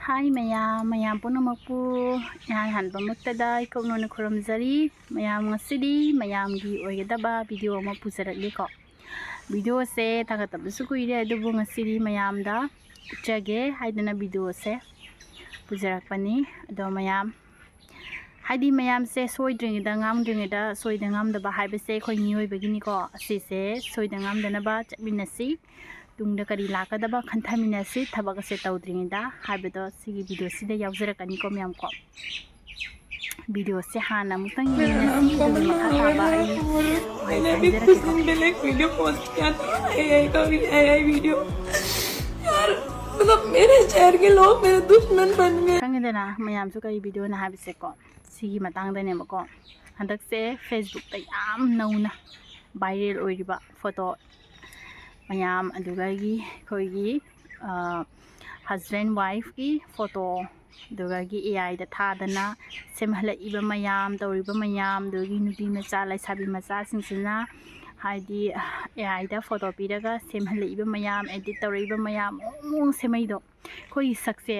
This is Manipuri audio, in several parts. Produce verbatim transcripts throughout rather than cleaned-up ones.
ꯍꯥꯏ ꯃꯌꯥꯝ, ꯃꯌꯥꯝ ꯄꯨꯝꯅꯃꯛꯄꯨ ꯏꯍꯥꯟ ꯍꯥꯟꯕꯃꯛꯇꯗ ꯏꯀꯣꯛꯅꯣꯅ ꯈꯨꯔꯨꯝꯖꯔꯤ꯫ ꯃꯌꯥꯝ, ꯉꯁꯤꯗꯤ ꯃꯌꯥꯝꯒꯤ ꯑꯣꯏꯒꯗꯕ ꯚꯤꯗꯤꯑꯣ ꯑꯃ ꯄꯨꯖꯔꯛꯂꯤꯀꯣ꯫ ꯚꯤꯗꯤꯑꯣꯁꯦ ꯊꯥꯒꯠꯇꯕꯁꯨ ꯀꯨꯏꯔꯦ, ꯑꯗꯨꯕꯨ ꯉꯁꯤꯗꯤ ꯃꯌꯥꯝꯗ ꯎꯠꯆꯒꯦ ꯍꯥꯏꯗꯅ ꯚꯤꯗꯤꯑꯣꯁꯦ ꯄꯨꯖꯔꯛꯄꯅꯤ꯫ ꯑꯗꯣ ꯃꯌꯥꯝ, ꯍꯥꯏꯗꯤ ꯃꯌꯥꯝꯁꯦ ꯁꯣꯏꯗ꯭ꯔꯤꯉꯩꯗ ꯉꯥꯝꯗ꯭ꯔꯤꯉꯩꯗ, ꯁꯣꯏꯗ ꯉꯥꯝꯗꯕ ꯍꯥꯏꯕꯁꯦ ꯑꯩꯈꯣꯏ ꯃꯤꯑꯣꯏꯕꯒꯤꯅꯤꯀꯣ꯫ ꯑꯁꯤꯁꯦ ꯁꯣꯏꯗ ꯉꯥꯝꯗꯅꯕ ꯆꯠꯃꯤꯟꯅꯁꯤ꯫ ꯇꯨꯡꯗ ꯀꯔꯤ ꯂꯥꯛꯀꯗꯕ ꯈꯟꯊꯃꯤꯟꯅꯁꯤ꯫ ꯊꯕꯛ ꯑꯁꯦ ꯇꯧꯗ꯭ꯔꯤꯉꯩꯗ ꯍꯥꯏꯕꯗꯣ ꯁꯤꯒꯤ ꯚꯤꯗꯤꯑꯣꯁꯤꯗ ꯌꯥꯎꯖꯔꯛꯀꯅꯤꯀꯣ ꯃꯌꯥꯝ ꯀꯣ꯫ ꯚꯤꯗꯤꯑꯣꯁꯦ ꯍꯥꯟꯅ ꯑꯃꯨꯛꯇꯪ ꯌꯦꯡꯃꯤꯟꯅꯁꯤ, ꯑꯗꯨꯒ ꯃꯈꯥ ꯇꯥꯕ ꯑꯩ ꯋꯥꯍꯩꯁꯦ ꯍꯥꯏꯖꯔꯛꯀꯦꯀꯣ꯫ मैंने एक वीडियो पोस्ट किया था एआई का, एआई वीडियो। यार, मतलब, मेरे शहर के लोग मेरे दुश्मन बन गए। ꯈꯪꯉꯦꯗꯅ ꯃꯌꯥꯝꯁꯨ ꯀꯔꯤ ꯚꯤꯗꯤꯑꯣꯅ ꯍꯥꯏꯕꯁꯦꯀꯣ, ꯁꯤꯒꯤ ꯃꯇꯥꯡꯗꯅꯦꯕꯀꯣ꯫ ꯍꯟꯗꯛꯁꯦ ꯐꯦꯁꯕꯨꯛꯇ ꯌꯥꯝ ꯅꯧꯅ ꯚꯥꯏꯔꯦꯜ ꯑꯣꯏꯔꯤꯕ ꯐꯣꯇꯣ ꯃꯌꯥꯝ, ꯑꯗꯨꯗꯒꯤ ꯑꯩꯈꯣꯏꯒꯤ ꯍꯁꯕꯦꯟ ꯋꯥꯏꯐꯀꯤ ꯐꯣꯇꯣ, ꯑꯗꯨꯗꯒꯤ ꯑꯦ ꯑꯥꯏꯗ ꯊꯥꯗꯅ ꯁꯦꯝꯍꯜꯂꯛꯏꯕ ꯃꯌꯥꯝ, ꯇꯧꯔꯤꯕ ꯃꯌꯥꯝ, ꯑꯗꯨꯗꯒꯤ ꯅꯨꯄꯤ ꯃꯆꯥ ꯂꯩꯁꯥꯕꯤ ꯃꯆꯥꯁꯤꯡꯁꯤꯅ ꯍꯥꯏꯗꯤ ꯑꯦ ꯑꯥꯏꯗ ꯐꯣꯇꯣ ꯄꯤꯔꯒ ꯁꯦꯝꯍꯜꯂꯛꯏꯕ ꯃꯌꯥꯝ, ꯑꯦꯗꯤꯠ ꯇꯧꯔꯛꯏꯕ ꯃꯌꯥꯝ, ꯃꯑꯣꯡ ꯃꯑꯣꯡ ꯁꯦꯝꯃꯛꯏꯗꯣ꯫ ꯑꯩꯈꯣꯏꯒꯤ ꯁꯛꯁꯦ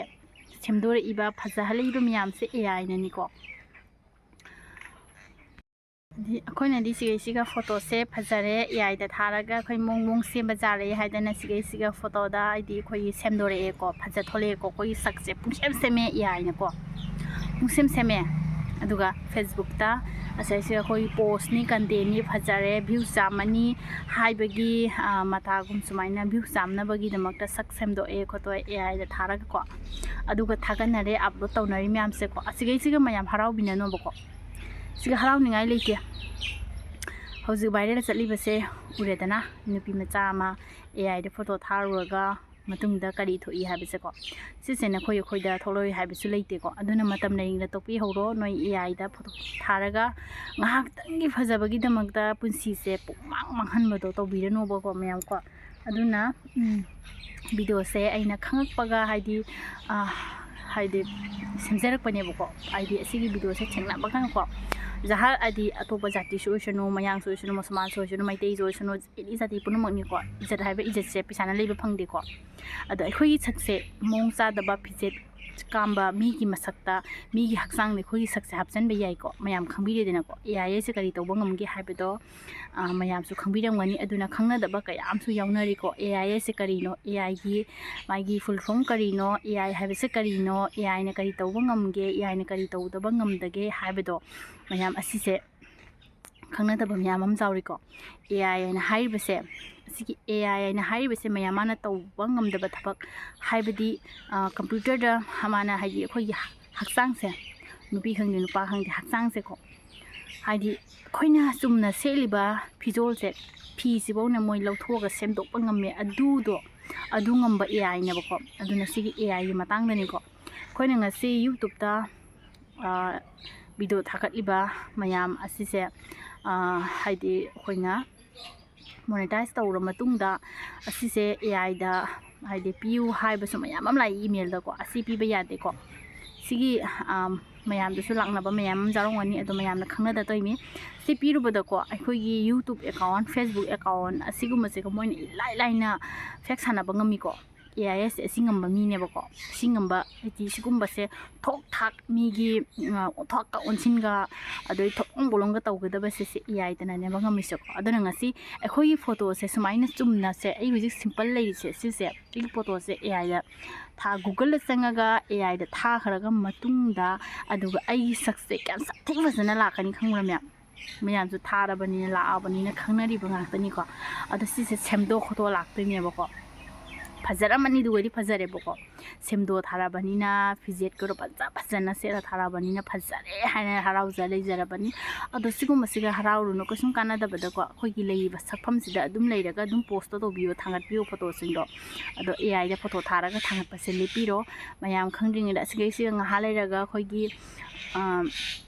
ꯁꯦꯝꯗꯣꯔꯛꯏꯕ, ꯐꯖꯍꯜꯂꯛꯏꯕ ꯃꯌꯥꯝꯁꯦ ꯑꯦ ꯑꯥꯏꯅꯅꯤꯀꯣ꯫ ꯑꯩꯈꯣꯏꯅꯗꯤ ꯁꯤꯒꯩꯁꯤꯒ ꯐꯣꯇꯣꯁꯦ ꯐꯖꯔꯦ, ꯑꯦ ꯑꯥꯏꯗ ꯊꯥꯔꯒ ꯑꯩꯈꯣꯏ ꯃꯑꯣꯡ ꯃꯑꯣꯡ ꯁꯦꯝꯕ ꯌꯥꯔꯦ ꯍꯥꯏꯗꯅ ꯁꯤꯒꯩꯁꯤꯒ ꯐꯣꯇꯣꯗ ꯍꯥꯏꯗꯤ ꯑꯩꯈꯣꯏꯒꯤ ꯁꯦꯝꯗꯣꯔꯛꯑꯦꯀꯣ, ꯐꯖ ꯊꯣꯛꯂꯛꯑꯦꯀꯣ, ꯑꯩꯈꯣꯏꯒꯤ ꯁꯛꯁꯦ ꯄꯨꯡꯁꯦꯝ ꯁꯦꯝꯃꯦ ꯑꯦ ꯑꯥꯏꯅꯀꯣ, ꯄꯨꯡꯁꯦꯝ ꯁꯦꯝꯃꯦ꯫ ꯑꯗꯨꯒ ꯐꯦꯁꯕꯨꯛꯇ ꯑꯁꯤꯁꯦ ꯑꯩꯈꯣꯏꯒꯤ ꯄꯣꯁꯅꯤ, ꯀꯟꯇꯦꯟꯅꯤ, ꯐꯖꯔꯦ, ꯚ꯭ꯌꯨꯁ ꯌꯥꯝꯃꯅꯤ ꯍꯥꯏꯕꯒꯤ ꯃꯇꯥꯒꯨꯝ ꯁꯨꯃꯥꯏꯅ ꯚ꯭ꯌꯨꯁ ꯌꯥꯝꯅꯕꯒꯤꯗꯃꯛꯇ ꯁꯛ ꯁꯦꯝꯗꯣꯛꯑꯦ ꯈꯣꯠꯇꯣꯛꯑꯦ ꯑꯦ ꯑꯥꯏꯗ ꯊꯥꯔꯒꯀꯣ꯫ ꯑꯗꯨꯒ ꯊꯥꯒꯠꯅꯔꯦ, ꯑꯞꯂꯣꯗ ꯇꯧꯅꯔꯤ ꯃꯌꯥꯝꯁꯦꯀꯣ꯫ ꯑꯁꯤꯒꯩꯁꯤꯒ ꯃꯌꯥꯝ ꯍꯔꯥꯎꯕꯤꯅꯅꯣꯕꯀꯣ꯫ ꯁꯤꯒ ꯍꯔꯥꯎꯅꯤꯡꯉꯥꯏ ꯂꯩꯇꯦ꯫ ꯍꯧꯖꯤꯛ ꯚꯥꯏꯔꯦꯜ ꯆꯠꯂꯤꯕꯁꯦ ꯎꯔꯦꯗꯅ, ꯅꯨꯄꯤ ꯃꯆꯥ ꯑꯃ ꯑꯦ ꯑꯥꯏꯗ ꯐꯣꯇꯣ ꯊꯥꯔꯨꯔꯒ ꯃꯇꯨꯡꯗ ꯀꯔꯤ ꯊꯣꯛꯏ ꯍꯥꯏꯕꯁꯦꯀꯣ꯫ ꯁꯤꯁꯦ ꯅꯈꯣꯏ ꯑꯩꯈꯣꯏꯗ ꯊꯣꯛꯂꯛꯑꯣꯏ ꯍꯥꯏꯕꯁꯨ ꯂꯩꯇꯦꯀꯣ꯫ ꯑꯗꯨꯅ ꯃꯇꯝ ꯂꯩꯔꯤꯉꯩꯗ ꯇꯣꯛꯄꯤꯍꯧꯔꯣ꯫ ꯅꯣꯏ ꯑꯦ ꯑꯥꯏꯗ ꯐꯣꯇꯣ ꯊꯥꯔꯒ ꯉꯥꯏꯍꯥꯛꯇꯪꯒꯤ ꯐꯖꯕꯒꯤꯗꯃꯛꯇ ꯄꯨꯟꯁꯤꯁꯦ ꯄꯨꯡꯃꯥꯡ ꯃꯥꯡꯍꯟꯕꯗꯣ ꯇꯧꯕꯤꯔꯅꯣꯕꯀꯣ ꯃꯌꯥꯝꯀꯣ꯫ ꯑꯗꯨꯅ ꯚꯤꯗꯤꯑꯣꯁꯦ ꯑꯩꯅ ꯈꯪꯉꯛꯄꯒ ꯍꯥꯏꯗꯤ ꯍꯥꯏꯗꯤ ꯁꯦꯝꯖꯔꯛꯄꯅꯦꯕꯀꯣ꯫ ꯍꯥꯏꯗꯤ ꯑꯁꯤꯒꯤ ꯚꯤꯗꯤꯑꯣꯁꯦ ꯊꯦꯡꯅꯕ ꯀꯥꯟꯗꯀꯣ, ꯖꯍꯥ ꯍꯥꯏꯗꯤ ꯑꯇꯣꯞꯄ ꯖꯥꯇꯤꯁꯨ ꯑꯣꯏꯁꯅꯨ, ꯃꯌꯥꯡꯁꯨ ꯑꯣꯏꯁꯅꯨ, ꯃꯨꯁꯜꯃꯥꯟꯁꯨ ꯑꯣꯏꯁꯅꯨ, ꯃꯩꯇꯩꯁꯨ ꯑꯣꯏꯁꯅꯨ, ꯑꯦꯅꯤ ꯖꯥꯇꯤ ꯄꯨꯝꯅꯃꯛꯅꯤꯀꯣ꯫ ꯏꯖꯠ ꯍꯥꯏꯕ ꯏꯖꯠꯁꯦ ꯄꯩꯁꯥꯅ ꯂꯩꯕ ꯐꯪꯗꯦꯀꯣ꯫ ꯑꯗꯣ ꯑꯩꯈꯣꯏꯒꯤ ꯁꯛꯁꯦ ꯃꯑꯣꯡ ꯆꯥꯗꯕ ꯐꯤꯖꯦꯠ ꯀꯥꯝꯕ ꯃꯤꯒꯤ ꯃꯁꯛꯇ, ꯃꯤꯒꯤ ꯍꯛꯆꯥꯡꯗ ꯑꯩꯈꯣꯏꯒꯤ ꯁꯛꯁꯦ ꯍꯥꯞꯆꯤꯟꯕ ꯌꯥꯏꯀꯣ꯫ ꯃꯌꯥꯝ ꯈꯪꯕꯤꯔꯦꯗꯅꯀꯣ, ꯑꯦ ꯑꯥꯏ ꯑꯁꯦ ꯀꯔꯤ ꯇꯧꯕ ꯉꯝꯒꯦ ꯍꯥꯏꯕꯗꯣ, ꯑ, ꯃꯌꯥꯝꯁꯨ ꯈꯪꯕꯤꯔꯝꯒꯅꯤ꯫ ꯑꯗꯨꯅ ꯈꯪꯅꯗꯕ ꯀꯌꯥ ꯑꯃꯁꯨ ꯌꯥꯎꯅꯔꯤꯀꯣ꯫ ꯑꯦ ꯑꯥꯏ ꯑꯁꯦ ꯀꯔꯤꯅꯣ? ꯑꯦ ꯑꯥꯏꯒꯤ ꯃꯥꯒꯤ full form ꯀꯔꯤꯅꯣ? ꯑꯦ ꯑꯥꯏ ꯍꯥꯏꯕꯁꯦ ꯀꯔꯤꯅꯣ? ꯑꯦ ꯑꯥꯏꯅ ꯀꯔꯤ ꯇꯧꯕ ꯉꯝꯒꯦ? ꯑꯦ ꯑꯥꯏꯅ ꯀꯔꯤ ꯇꯧꯗꯕ ꯉꯝꯗꯒꯦ ꯍꯥꯏꯕꯗꯣ ꯃꯌꯥꯝ ꯑꯁꯤꯁꯦ ꯈꯪꯅꯗꯕ ꯃꯌꯥꯝ ꯑꯃ ꯌꯥꯎꯔꯤꯀꯣ꯫ ꯑꯦ ꯑꯥꯏ ꯍꯥꯏꯅ ꯍꯥꯏꯔꯤꯕꯁꯦ, ꯑꯁꯤꯒꯤ ꯑꯦ ꯑꯥꯏ ꯍꯥꯏꯅ ꯍꯥꯏꯔꯤꯕꯁꯦ ꯃꯌꯥꯝ ꯃꯥꯅ ꯇꯧꯕ ꯉꯝꯗꯕ ꯊꯕꯛ, ꯍꯥꯏꯕꯗꯤ, ꯑ, ꯀꯝꯄ꯭ꯌꯨꯇꯔꯗ ꯃꯥꯅ, ꯍꯥꯏꯗꯤ, ꯑꯩꯈꯣꯏꯒꯤ ꯍꯛꯆꯥꯡꯁꯦ, ꯅꯨꯄꯤ ꯈꯪꯗꯦ ꯅꯨꯄꯥ ꯈꯪꯗꯦ, ꯍꯛꯆꯥꯡꯁꯦꯀꯣ, ꯍꯥꯏꯗꯤ, ꯑꯩꯈꯣꯏꯅ ꯆꯨꯝꯅ ꯁꯦꯠꯂꯤꯕ ꯐꯤꯖꯣꯜꯁꯦ, ꯐꯤꯁꯤꯐꯧꯅ ꯃꯣꯏ ꯂꯧꯊꯣꯛꯑꯒ ꯁꯦꯝꯗꯣꯛꯄ ꯉꯝꯃꯦ꯫ ꯑꯗꯨꯗꯣ, ꯑꯗꯨ ꯉꯝꯕ ꯑꯦ ꯑꯥꯏꯅꯦꯕꯀꯣ꯫ ꯑꯗꯨꯅ ꯁꯤꯒꯤ ꯑꯦ ꯑꯥꯏꯒꯤ ꯃꯇꯥꯡꯗꯅꯤꯀꯣ ꯑꯩꯈꯣꯏꯅ ꯉꯁꯤ YouTube-ꯇ, ꯑ, video ꯊꯥꯒꯠꯂꯤꯕ ꯃꯌꯥꯝ ꯑꯁꯤꯁꯦ, ꯑ, ꯍꯥꯏꯗꯤ, ꯑꯩꯈꯣꯏꯅ monetize ꯇꯧꯔ ꯃꯇꯨꯡꯗ ꯑꯁꯤꯁꯦ ꯑꯦ ꯑꯥꯏꯗ, ꯍꯥꯏꯗꯤ, ꯄꯤꯌꯨ ꯍꯥꯏꯕꯁꯨ ꯃꯌꯥꯝ ꯑꯃ ꯂꯥꯛꯏ email-ꯗꯀꯣ꯫ ꯑꯁꯤ ꯄꯤꯕ ꯌꯥꯗꯦꯀꯣ꯫ ꯁꯤꯒꯤ, ꯑ, ꯃꯌꯥꯝꯗꯁꯨ ꯂꯥꯛꯅꯕ ꯃꯌꯥꯝ ꯑꯃ ꯌꯥꯎꯔꯝꯒꯅꯤ, ꯑꯗꯣ ꯃꯌꯥꯝꯅ ꯈꯪꯅꯗ ꯇꯧꯔꯤꯅꯤ꯫ ꯁꯤ ꯄꯤꯔꯨꯕꯗꯀꯣ, ꯑꯩꯈꯣꯏꯒꯤ YouTube account, Facebook account ꯑꯁꯤꯒꯨꯝꯕꯁꯦꯀꯣ, ꯃꯣꯏꯅ ꯏꯂꯥꯏ ꯂꯥꯏꯅ fake ꯁꯥꯟꯅꯕ ꯉꯝꯃꯤꯀꯣ꯫ ꯑꯦ ꯑꯥꯏ ꯑꯁꯦ ꯑꯁꯤ ꯉꯝꯕ ꯃꯤꯅꯦꯕꯀꯣ꯫ ꯑꯁꯤ ꯉꯝꯕ ꯍꯥꯏꯗꯤ ꯁꯤꯒꯨꯝꯕꯁꯦ ꯊꯣꯛ ꯊꯥꯛ ꯃꯤꯒꯤ, ꯑ, ꯑꯣꯟꯊꯣꯛꯀ ꯑꯣꯟꯁꯤꯟꯒ, ꯑꯗꯩ ꯊꯣꯛꯂꯣꯡ ꯕꯣꯂꯣꯡꯒ ꯇꯧꯒꯗꯕꯁꯦ, ꯁꯤ ꯑꯦ ꯑꯥꯏꯗꯅꯅꯦꯕ ꯉꯝꯃꯤꯁꯦꯀꯣ꯫ ꯑꯗꯨꯅ ꯉꯁꯤ ꯑꯩꯈꯣꯏꯒꯤ photo-ꯁꯦ ꯁꯨꯃꯥꯏꯅ ꯆꯨꯝꯅꯁꯦ, ꯑꯩ ꯍꯧꯖꯤꯛ simple ꯂꯩꯔꯤꯁꯦ, ꯁꯤꯁꯦ ꯑꯩꯒꯤ photo-ꯁꯦ ꯑꯦ ꯑꯥꯏꯗ ꯊꯥ, Google-ꯗ ꯆꯪꯉꯒ ꯑꯦ ꯑꯥꯏꯗ ꯊꯥꯈ꯭ꯔꯒ ꯃꯇꯨꯡꯗ, ꯑꯗꯨꯒ ꯑꯩꯒꯤ ꯁꯛꯁꯦ ꯀꯌꯥꯝ ꯁꯥꯊꯤ ꯐꯖꯅ ꯂꯥꯛꯀꯅꯤ ꯈꯪꯕ꯭ꯔꯥ ꯃꯌꯥꯝ? ꯃꯌꯥꯝꯁꯨ ꯊꯥꯔꯕꯅꯤꯅ, ꯂꯥꯛꯑꯕꯅꯤꯅ ꯈꯪꯅꯔꯤꯕ ꯉꯥꯛꯇꯅꯤꯀꯣ꯫ ꯑꯗꯣ ꯁꯤꯁꯦ ꯁꯦꯝꯗꯣꯛ ꯈꯣꯠꯇꯣꯛ ꯂꯥꯛꯇꯣꯏꯅꯦꯕꯀꯣ꯫ ꯐꯖꯔꯝꯃꯅꯤ, ꯑꯗꯨꯒꯗꯤ ꯐꯖꯔꯦꯕꯀꯣ꯫ ꯁꯦꯝꯗꯣꯛ ꯊꯥꯔꯕꯅꯤꯅ, ꯐꯤꯖꯦꯠꯀꯗꯣ ꯐꯖ ꯐꯖꯅ ꯁꯦꯠꯂ ꯊꯥꯔꯕꯅꯤꯅ ꯐꯖꯔꯦ ꯍꯥꯏꯅ ꯍꯔꯥꯎꯖ ꯂꯩꯖꯔꯕꯅꯤ꯫ ꯑꯗꯣ ꯁꯤꯒꯨꯝꯕꯁꯤꯒ ꯍꯔꯥꯎꯔꯨꯅꯨ, ꯀꯩꯁꯨꯝ ꯀꯥꯟꯅꯗꯕꯗꯀꯣ꯫ ꯑꯩꯈꯣꯏꯒꯤ ꯂꯩꯔꯤꯕ ꯁꯛꯐꯝꯁꯤꯗ ꯑꯗꯨꯝ ꯂꯩꯔꯒ ꯑꯗꯨꯝ post-ꯇꯣ ꯇꯧꯕꯤꯌꯣ, ꯊꯥꯡꯒꯠꯄꯤꯌꯣ photo-ꯁꯤꯡꯗꯣ꯫ ꯑꯗꯣ ꯑꯦ ꯑꯥꯏꯗ photo ꯊꯥꯔꯒ ꯊꯥꯡꯒꯠꯄꯁꯦ ꯂꯦꯞꯄꯤꯔꯣ꯫ ꯃꯌꯥꯝ ꯈꯪꯗ꯭ꯔꯤꯉꯩꯗ ꯑꯁꯤꯒꯩꯁꯤꯒ ꯉꯥꯏꯍꯥꯛ ꯂꯩꯔꯒ ꯑꯩꯈꯣꯏꯒꯤ, ꯑꯥ,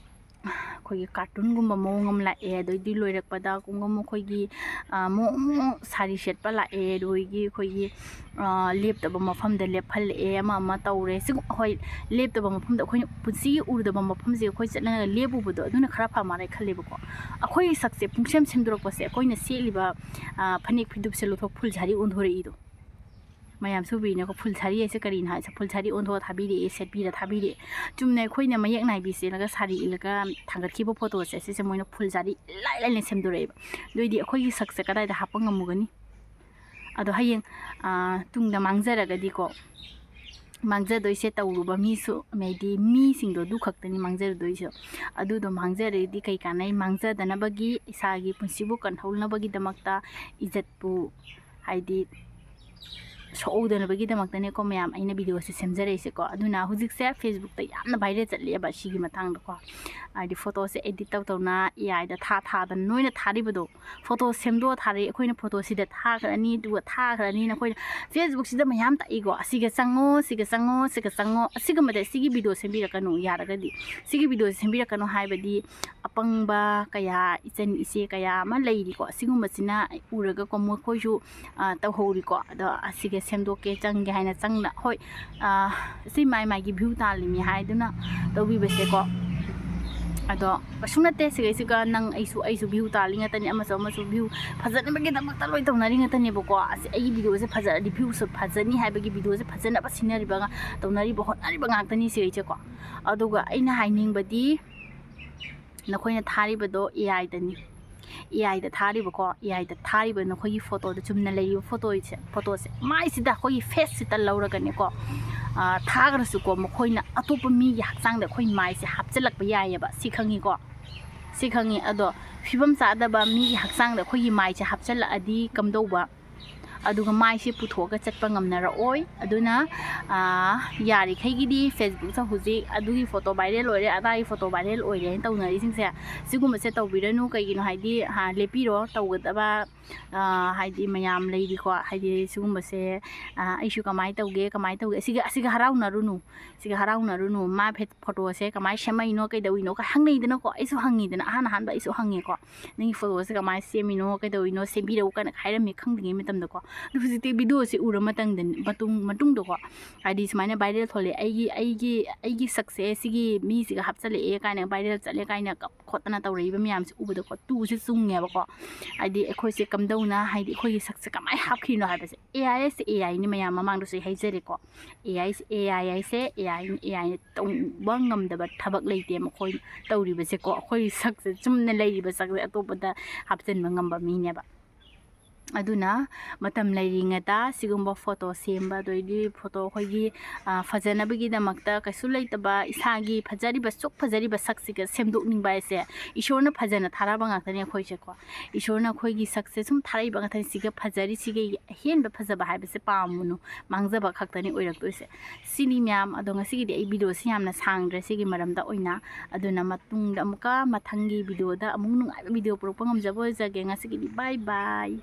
ꯑꯩꯈꯣꯏꯒꯤ cartoon-ꯒꯨꯝꯕ ꯃꯑꯣꯡ ꯑꯃ ꯂꯥꯛꯑꯦ꯫ ꯑꯗꯩꯗꯤ ꯂꯣꯏꯔꯛꯄꯗ ꯀꯨꯡꯒꯝ ꯑꯩꯈꯣꯏꯒꯤ, ꯑ, ꯃꯑꯣꯡ ꯃꯑꯣꯡ ꯁꯥꯔꯤ ꯁꯦꯠꯄ ꯂꯥꯛꯑꯦ꯫ ꯑꯗꯒꯤ ꯑꯩꯈꯣꯏꯒꯤ, ꯑ, ꯂꯦꯞꯇꯕ ꯃꯐꯝꯗ ꯂꯦꯞꯍꯜꯂꯛꯑꯦ, ꯑꯃ ꯑꯃ ꯇꯧꯔꯦ꯫ ꯁꯤꯒꯨꯝ-, ꯍꯣꯏ, ꯂꯦꯞꯇꯕ ꯃꯐꯝꯗ, ꯑꯩꯈꯣꯏꯅ ꯄꯨꯟꯁꯤꯒꯤ ꯎꯔꯨꯗꯕ ꯃꯐꯝꯁꯦ ꯑꯩꯈꯣꯏ ꯆꯠꯂꯒ ꯂꯦꯞꯄꯨꯕꯗꯣ, ꯑꯗꯨꯅ ꯈꯔ ꯐ ꯃꯥꯜꯂꯦ ꯈꯜꯂꯦꯕꯀꯣ꯫ ꯑꯩꯈꯣꯏꯒꯤ ꯁꯛꯁꯦ ꯄꯨꯡꯁꯦꯝ ꯁꯦꯝꯗꯣꯔꯛꯄꯁꯦ, ꯑꯩꯈꯣꯏꯅ ꯁꯦꯠꯂꯤꯕ, ꯑ, ꯐꯅꯦꯛ ꯐꯤꯗꯨꯞꯁꯦ ꯂꯧꯊꯣꯛ ꯐꯨꯜ ꯁꯥꯔꯤ ꯑꯣꯟꯊꯣꯔꯛꯏꯗꯣ꯫ ꯃꯌꯥꯝꯁꯨ ꯎꯕꯤꯅꯀꯣ, ꯐꯨꯜ ꯁꯥꯔꯤ ꯍꯥꯏꯁꯦ ꯀꯔꯤꯅꯣ ꯍꯥꯏꯁꯦ, ꯐꯨꯜ ꯁꯥꯔꯤ ꯑꯣꯟꯊꯣꯛꯑ ꯊꯥꯕꯤꯔꯛꯑꯦ, ꯁꯦꯠꯄꯤꯔ ꯊꯥꯕꯤꯔꯛꯑꯦ꯫ ꯆꯨꯝꯅ ꯑꯩꯈꯣꯏꯅ ꯃꯌꯦꯛ ꯅꯥꯏꯕꯤ ꯁꯦꯠꯂꯒ ꯁꯥꯔꯤ ꯏꯜꯂꯒ ꯊꯥꯡꯒꯠꯈꯤꯕ ꯐꯣꯇꯣꯁꯦ, ꯁꯤꯁꯦ ꯃꯣꯏꯅ ꯐꯨꯜ ꯁꯥꯔꯤ ꯏꯂꯥꯏ ꯂꯥꯏꯅ ꯁꯦꯝꯗꯣꯔꯛꯑꯦꯕ꯫ ꯑꯗꯨꯑꯣꯏꯗꯤ ꯑꯩꯈꯣꯏꯒꯤ ꯁꯛꯁꯦ ꯀꯗꯥꯏꯗ ꯍꯥꯞꯄ ꯉꯝꯃꯨꯒꯅꯤ? ꯑꯗꯣ ꯍꯌꯦꯡ, ꯑꯥ, ꯇꯨꯡꯗ ꯃꯥꯡꯖꯔꯒꯗꯤꯀꯣ, ꯃꯥꯡꯖꯗꯣꯏꯁꯦ ꯇꯧꯔꯨꯕ ꯃꯤꯁꯨ, ꯍꯥꯏꯗꯤ ꯃꯤꯁꯤꯡꯗꯣ ꯑꯗꯨ ꯈꯛꯇꯅꯤ ꯃꯥꯡꯖꯔꯨꯗꯣꯏꯁꯦ꯫ ꯑꯗꯨꯗꯣ ꯃꯥꯡꯖꯔꯗꯤ ꯀꯩ ꯀꯥꯟꯅꯩ? ꯃꯥꯡꯖꯗꯅꯕꯒꯤ, ꯏꯁꯥꯒꯤ ꯄꯨꯟꯁꯤꯕꯨ ꯀꯟꯍꯧꯅꯕꯒꯤꯗꯃꯛꯇ, ꯏꯖꯠꯄꯨ, ꯍꯥꯏꯗꯤ ꯁꯣꯛꯍꯧꯗꯅꯕꯒꯤꯗꯃꯛꯇꯅꯦꯀꯣ ꯃꯌꯥꯝ ꯑꯩꯅ ꯚꯤꯗꯤꯑꯣꯁꯦ ꯁꯦꯝꯖꯔꯛꯏꯁꯦꯀꯣ꯫ ꯑꯗꯨꯅ ꯍꯧꯖꯤꯛꯁꯦ Facebookꯇ ꯌꯥꯝꯅ viral ꯆꯠꯂꯦꯕ ꯁꯤꯒꯤ ꯃꯇꯥꯡꯗꯀꯣ, ꯍꯥꯏꯗꯤ ꯐꯣꯇꯣꯁꯦ edit ꯇꯧ ꯇꯧꯅ AI ꯗ ꯊꯥ ꯊꯥꯗꯅ ꯅꯣꯏꯅ ꯊꯥꯔꯤꯕꯗꯣ, ꯐꯣꯇꯣ ꯁꯦꯝꯗꯣꯛꯑ ꯊꯥꯔꯛꯏ, ꯑꯩꯈꯣꯏꯅ ꯐꯣꯇꯣꯁꯤꯗ ꯊꯥꯈ꯭ꯔꯅꯤ, ꯑꯗꯨꯒ ꯊꯥꯈ꯭ꯔꯅꯤꯅ ꯑꯩꯈꯣꯏꯅ Facebookꯁꯤꯗ ꯃꯌꯥꯝ ꯇꯥꯛꯏꯀꯣ, ꯑꯁꯤꯒ ꯆꯪꯉꯣ, ꯁꯤꯒ ꯆꯪꯉꯣ, ꯁꯤꯒ ꯆꯪꯉꯣ, ꯑꯁꯤꯒꯨꯝꯕꯗ ꯁꯤꯒꯤ ꯚꯤꯗꯤꯑꯣ ꯁꯦꯝꯕꯤꯔꯛꯀꯅꯨ ꯌꯥꯔꯒꯗꯤ꯫ ꯁꯤꯒꯤ ꯚꯤꯗꯤꯑꯣꯁꯦ ꯁꯦꯝꯕꯤꯔꯛꯀꯅꯨ ꯍꯥꯏꯕꯗꯤ ꯑꯄꯪꯕ ꯀꯌꯥ, ꯏꯆꯟ ꯏꯆꯦ ꯀꯌꯥ ꯑꯃ ꯂꯩꯔꯤꯀꯣ, ꯑꯁꯤꯒꯨꯝꯕꯁꯤꯅ ꯎꯔꯒꯀꯣ ꯃꯈꯣꯏꯁꯨ, ꯑ, ꯇꯧꯍꯧꯔꯤꯀꯣ꯫ ꯑꯗꯣ ꯑꯁꯤꯒ ꯁꯦꯝꯗꯣꯛꯀꯦ, ꯆꯪꯒꯦ ꯍꯥꯏꯅ ꯆꯪꯅ, ꯍꯣꯏ, ꯑ, ꯁꯤ ꯃꯥꯏ ꯃꯥꯏꯒꯤ view ꯇꯥꯜꯂꯤꯅꯤ ꯍꯥꯏꯗꯨꯅ ꯇꯧꯕꯤꯕꯁꯦꯀꯣ꯫ ꯑꯗꯣ ꯀꯩꯁꯨ ꯅꯠꯇꯦ, ꯁꯤꯈꯩꯁꯤꯒ ꯅꯪ ꯑꯩꯁꯨ, ꯑꯩꯁꯨ view ꯇꯥꯜꯂꯤ ꯉꯥꯛꯇꯅꯤ, ꯑꯃꯁꯨ ꯑꯃꯁꯨ view ꯐꯖꯅꯕꯒꯤꯗꯃꯛꯇ ꯂꯣꯏ ꯇꯧꯅꯔꯤ ꯉꯥꯛꯇꯅꯦꯕꯀꯣ꯫ ꯑꯁꯤ ꯑꯩꯒꯤ ꯚꯤꯗꯤꯑꯣꯁꯦ ꯐꯖꯔꯗꯤ viewꯁꯨ ꯐꯖꯅꯤ ꯍꯥꯏꯕꯒꯤ ꯚꯤꯗꯤꯑꯣꯁꯦ ꯐꯖꯅꯕ ꯁꯤꯟꯅꯔꯤꯕ ꯉꯥ-, ꯇꯧꯅꯔꯤꯕ, ꯍꯣꯠꯅꯔꯤꯕ ꯉꯥꯛꯇꯅꯤ ꯁꯤꯈꯩꯁꯦꯀꯣ꯫ ꯑꯗꯨꯒ ꯑꯩꯅ ꯍꯥꯏꯅꯤꯡꯕꯗꯤ, ꯅꯈꯣꯏꯅ ꯊꯥꯔꯤꯕꯗꯣ AI ꯗꯅꯤ꯫ AI ꯗ ꯊꯥꯔꯤꯕꯀꯣ, AI ꯗ ꯊꯥꯔꯤꯕ ꯅꯈꯣꯏꯒꯤ ꯐꯣꯇꯣꯗꯣ, ꯆꯨꯝꯅ ꯂꯩꯔꯤꯕ ꯐꯣꯇꯣꯁꯦ, ꯐꯣꯇꯣꯁꯦ, ꯃꯥꯏꯁꯤꯗ ꯑꯩꯈꯣꯏꯒꯤ faceꯁꯤꯗ ꯂꯧꯔꯒꯅꯦꯀꯣ, ꯑ, ꯊꯥꯈ꯭ꯔꯁꯨꯀꯣ, ꯃꯈꯣꯏꯅ ꯑꯇꯣꯞꯄ ꯃꯤꯒꯤ ꯍꯛꯆꯥꯡꯗ ꯑꯩꯈꯣꯏ ꯃꯥꯏꯁꯦ ꯍꯥꯞꯆꯤꯜꯂꯛꯄ ꯌꯥꯏꯑꯕ꯫ ꯁꯤ ꯈꯪꯉꯤꯀꯣ? ꯁꯤ ꯈꯪꯉꯤ꯫ ꯑꯗꯣ ꯐꯤꯕꯝ ꯆꯥꯗꯕ ꯃꯤꯒꯤ ꯍꯛꯆꯥꯡꯗ ꯑꯩꯈꯣꯏꯒꯤ ꯃꯥꯏꯁꯦ ꯍꯥꯞꯆꯤꯜꯂꯛꯑꯗꯤ ꯀꯝꯗꯧꯕ? ꯑꯗꯨꯒ ꯃꯥꯏꯁꯦ ꯄꯨꯊꯣꯛꯑꯒ ꯆꯠꯄ ꯉꯝꯅꯔꯛꯑꯣꯏ꯫ ꯑꯗꯨꯅ, ꯑ, ꯌꯥꯔꯤꯈꯩꯒꯤꯗꯤ Facebookꯇ ꯍꯧꯖꯤꯛ ꯑꯗꯨꯒꯤ ꯐꯣꯇꯣ viral ꯑꯣꯏꯔꯦ, ꯑꯗꯥꯒꯤ ꯐꯣꯇꯣ viral ꯑꯣꯏꯔꯦ ꯍꯥꯏꯅ ꯇꯧꯅꯔꯤꯁꯤꯡꯁꯦ, ꯁꯤꯒꯨꯝꯕꯁꯦ ꯇꯧꯕꯤꯔꯅꯨ꯫ ꯀꯩꯒꯤꯅꯣ ꯍꯥꯏꯗꯤ, ꯍꯥ, ꯂꯦꯞꯄꯤꯔꯣ ꯇꯧꯒꯗꯕ, ꯑ, ꯍꯥꯏꯗꯤ ꯃꯌꯥꯝ ꯂꯩꯔꯤꯀꯣ, ꯍꯥꯏꯗꯤ ꯁꯤꯒꯨꯝꯕꯁꯦ, ꯑ, ꯑꯩꯁꯨ ꯀꯃꯥꯏꯅ ꯇꯧꯒꯦ, ꯀꯃꯥꯏꯅ ꯇꯧꯒꯦ, ꯑꯁꯤꯒ, ꯑꯁꯤꯒ ꯍꯔꯥꯎꯅꯔꯨꯅꯨ, ꯁꯤꯒ ꯍꯔꯥꯎꯅꯔꯨꯅꯨ꯫ ꯃꯥ ꯐꯦ-, ꯐꯣꯇꯣꯁꯦ ꯀꯃꯥꯏꯅ ꯁꯦꯝꯃꯛꯏꯅꯣ, ꯀꯩꯗꯧꯏꯅꯣ ꯀ ꯍꯪꯅꯩꯗꯅꯀꯣ, ꯑꯩꯁꯨ ꯍꯪꯉꯤꯗꯅ, ꯑꯍꯥꯟ ꯑꯍꯥꯟꯕ ꯑꯩꯁꯨ ꯍꯪꯉꯦꯀꯣ, "ꯅꯪꯒꯤ ꯐꯣꯇꯣꯁꯦ ꯀꯃꯥꯏꯅ ꯁꯦꯝꯃꯤꯅꯣ, ꯀꯩꯗꯧꯏꯅꯣ, ꯁꯦꯝꯕꯤꯔꯛꯎ" ꯀꯥꯏꯅ ꯍꯥꯏꯔꯝꯃꯤ ꯈꯪꯗ꯭ꯔꯤꯉꯩ ꯃꯇꯝꯗꯀꯣ꯫ ꯑꯗꯨ ꯍꯧꯖꯤꯛꯇꯤ ꯚꯤꯗꯤꯑꯣꯁꯦ ꯎꯔ ꯃꯇꯨꯡꯗ, ꯃꯇꯨꯡ, ꯃꯇꯨꯡꯗꯀꯣ, ꯍꯥꯏꯗꯤ ꯁꯨꯃꯥꯏꯅ ꯚꯥꯏꯔꯦꯜ ꯊꯣꯛꯂꯛꯑꯦ, "ꯑꯩꯒꯤ, ꯑꯩꯒꯤ, ꯑꯩꯒꯤ ꯁꯛꯁꯦ ꯁꯤꯒꯤ ꯃꯤꯁꯤꯒ ꯍꯥꯞꯆꯜꯂꯛꯑꯦ" ꯀꯥꯏꯅ, ꯚꯥꯏꯔꯦꯜ ꯆꯠꯂꯦ ꯀꯥꯏꯅ ꯀꯞ ꯈꯣꯠꯇꯅ ꯇꯧꯔꯛꯏꯕ ꯃꯌꯥꯝꯁꯦ ꯎꯕꯗꯀꯣ, ꯇꯨꯁꯦ ꯆꯨꯡꯉꯦꯕꯀꯣ꯫ ꯍꯥꯏꯗꯤ ꯑꯩꯈꯣꯏꯁꯦ ꯀꯝꯗꯧꯅ, ꯍꯥꯏꯗꯤ ꯑꯩꯈꯣꯏꯒꯤ ꯁꯛꯁꯦ ꯀꯃꯥꯏꯅ ꯍꯥꯞꯈ꯭ꯔꯤꯅꯣ ꯍꯥꯏꯕꯁꯦ꯫ ꯑꯦ ꯑꯥꯏ ꯍꯥꯏꯁꯦ ꯑꯦ ꯑꯥꯏꯅꯤ, ꯃꯌꯥꯝ ꯃꯃꯥꯡꯗꯁꯨ ꯑꯩ ꯍꯥꯏꯖꯔꯦꯀꯣ꯫ ꯑꯦ ꯑꯥꯏꯁꯦ, ꯑꯦ ꯑꯥꯏ ꯍꯥꯏꯁꯦ, ꯑꯦ ꯑꯥꯏ, ꯑꯦ ꯑꯥꯏꯅ ꯇꯧꯕ ꯉꯝꯗꯕ ꯊꯕꯛ ꯂꯩꯇꯦ ꯃꯈꯣꯏ ꯇꯧꯔꯤꯕꯁꯦꯀꯣ꯫ ꯑꯩꯈꯣꯏꯒꯤ ꯁꯛꯁꯦ, ꯆꯨꯝꯅ ꯂꯩꯔꯤꯕ ꯁꯛꯁꯦ ꯑꯇꯣꯞꯄꯗ ꯍꯥꯞꯆꯤꯟꯕ ꯉꯝꯕ ꯃꯤꯅꯦꯕ꯫ ꯑꯗꯨꯅ ꯃꯇꯝ ꯂꯩꯔꯤꯉꯩꯗ ꯁꯤꯒꯨꯝꯕ ꯐꯣꯇꯣ ꯁꯦꯝꯕ, ꯑꯗꯩꯗꯤ ꯐꯣꯇꯣ ꯑꯩꯈꯣꯏꯒꯤ, ꯑ, ꯐꯖꯅꯕꯒꯤꯗꯃꯛꯇ ꯀꯩꯁꯨ ꯂꯩꯇꯕ, ꯏꯁꯥꯒꯤ ꯐꯖꯔꯤꯕ, ꯁꯨꯛ ꯐꯖꯔꯤꯕ ꯁꯛꯁꯤꯒ ꯁꯦꯝꯗꯣꯛꯅꯤꯡꯕ ꯍꯥꯏꯁꯦ, ꯏꯁꯣꯔꯅ ꯐꯖꯅ ꯊꯥꯔꯛꯑꯕ ꯉꯥꯛꯇꯅꯦ ꯑꯩꯈꯣꯏꯁꯦꯀꯣ꯫ ꯏꯁꯣꯔꯅ ꯑꯩꯈꯣꯏꯒꯤ ꯁꯛꯁꯦ ꯁꯨꯝ ꯊꯥꯔꯛꯏꯕ ꯉꯥꯛꯇꯅꯤ꯫ ꯁꯤꯒ ꯐꯖꯔꯤ, ꯁꯤꯒ ꯑꯍꯦꯟꯕ ꯐꯖꯕ ꯍꯥꯏꯕꯁꯦ ꯄꯥꯝꯃꯨꯅꯨ, ꯃꯥꯡꯖꯕ ꯈꯛꯇꯅꯤ ꯑꯣꯏꯔꯛꯇꯣꯏꯁꯦ꯫ ꯁꯤꯅꯤ ꯃꯌꯥꯝ꯫ ꯑꯗꯣ ꯉꯁꯤꯒꯤꯗꯤ ꯑꯩ ꯚꯤꯗꯤꯑꯣꯁꯤ ꯌꯥꯝꯅ ꯁꯥꯡꯗ꯭ꯔꯦ ꯁꯤꯒꯤ ꯃꯔꯝꯗ ꯑꯣꯏꯅ꯫ ꯑꯗꯨꯅ ꯃꯇꯨꯡꯗ ꯑꯃꯨꯛꯀ, ꯃꯊꯪꯒꯤ ꯚꯤꯗꯤꯑꯣꯗ ꯑꯃꯨꯛ ꯅꯨꯡꯉꯥꯏꯕ ꯚꯤꯗꯤꯑꯣ ꯄꯨꯔꯛꯄ ꯉꯝꯖꯕ ꯑꯣꯏꯖꯒꯦ꯫ ꯉꯁꯤꯒꯤꯗꯤ bye bye꯫